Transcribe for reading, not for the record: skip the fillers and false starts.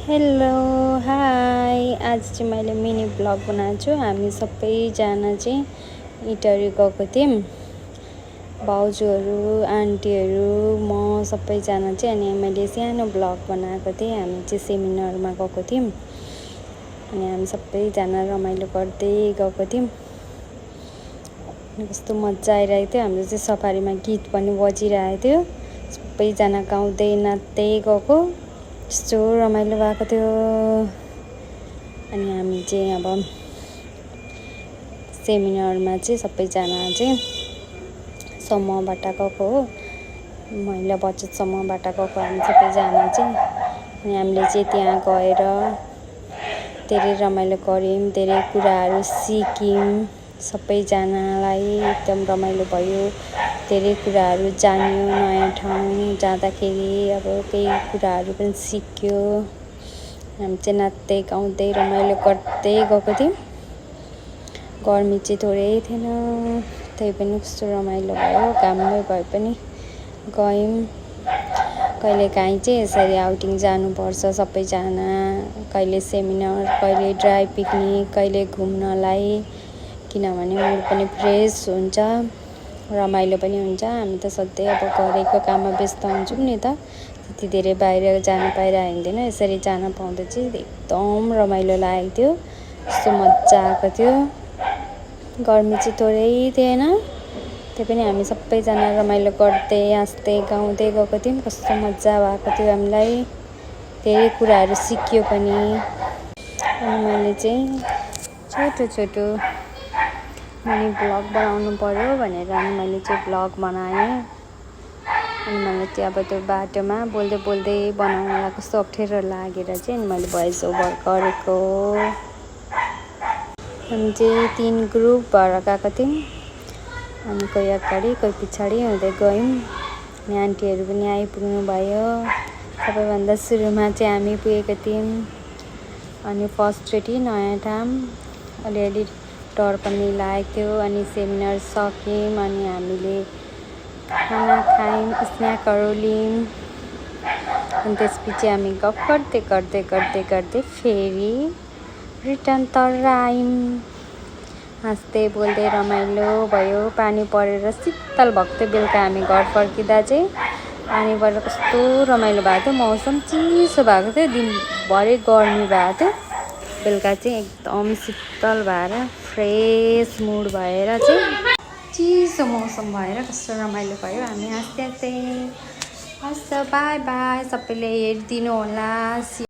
Hello hi आज चाहिँ मैले मिनी ब्लग बनाएको छु। हामी सबैजना चाहिँ इटरी गएको थियौँ, भाउजूहरू आन्टीहरू म सबैजना चाहिँ। अनि मैले सानो ब्लग बनाएको थिएँ। हामी चाहिँ सेमिनारमा गएको थियौँ अनि हामी सबैजना रमाइलो गर्दै गएको थियौँ। कस्तो मजा आइरहेको थियो। हाम्रो चाहिँ सफारीमा गीत पनि बजिरहेको थियो, सबैजना गाउँदै नाच्दै गएको, यस्तो रमाइलो भएको थियो। अनि हामी चाहिँ अब सेमिनारमा चाहिँ सबैजना चाहिँ समूहबाट गएको हो, महिला बचत समूहबाट गएको हामी सबैजना चाहिँ। अनि हामीले चाहिँ त्यहाँ गएर धेरै रमाइलो गऱ्यौँ, धेरै कुराहरू सिक्यौँ, सबैजनालाई एकदम रमाइलो भयो। धेरै कुराहरू जान्यो, नयाँ ठाउँ जाँदाखेरि अब केही कुराहरू पनि सिक्यो। हामी चाहिँ नाच्दै गाउँदै रमाइलो गर्दै गएको थियौँ। गर्मी चाहिँ थोरै थिएन, त्यही पनि कस्तो रमाइलो भयो। घाममै भए पनि गयौँ। कहिलेकाहीँ चाहिँ यसरी आउटिङ जानुपर्छ सबैजना, कहिले सेमिनार, कहिले ड्राई पिकनिक, कहिले घुम्नलाई, किनभने मुड पनि फ्रेस हुन्छ, रमाइलो पनि हुन्छ। हामी त सधैँ अब गरेको काममा व्यस्त हुन्छौँ नि त, त्यति धेरै बाहिर जान पाइरहेको हुँदैन। यसरी जान पाउँदा चाहिँ एकदम रमाइलो लागेको थियो, कस्तो मजा आएको थियो। गर्मी चाहिँ थोरै थिएन, त्यही पनि हामी सबैजना रमाइलो गर्दै हाँस्दै गाउँदै गएको थियौँ। कस्तो मजा भएको थियो, हामीलाई धेरै कुराहरू सिक्यो पनि। अनि मैले चाहिँ छोटो मिनी ब्लग बनाउनु पर्यो भनेर अनि मैले चाहिँ ब्लग बनाएँ। अनि मैले चाहिँ अब त्यो बाटोमा बोल्दै बनाउनलाई कस्तो अप्ठ्यारो लागेर चाहिँ अनि मैले भोइस ओभर गरेको। हामी चाहिँ 3 ग्रुप भएर गएको थियौँ। अनि कोही अगाडि कोही पछाडि हुँदै गयौँ। अनि आन्टीहरू पनि आइपुग्नु भयो। सबैभन्दा सुरुमा चाहिँ हामी पुगेको थियौँ। अनि फर्स्टचोटि नयाँ ठाउँ, अलिअलि डर पनि लागेको थियो। अनि सेमिनार सक्यौँ, अनि हामीले खाना खायौँ, स्न्याकहरू लियौँ। अनि त्यसपछि हामी गफ गर्दै फेरि रिटर्न तर आयौँ। हाँस्दै बोल्दै रमाइलो भयो। पानी परेर शीतल भएको थियो बेलुका हामी घर फर्किँदा चाहिँ। पानी परेर कस्तो रमाइलो भएको थियो, मौसम चिसो भएको थियो, दिनभरि गर्मी भएको थियो, बेलुका चाहिँ एकदम शीतल भएर फ्रेस मुड भएर चाहिँ चिसो मौसम भएर कस्तो रमाइलो भयो। हामी हाँस्दै हस् त बाई बाई, सबैले हेरिदिनु होला।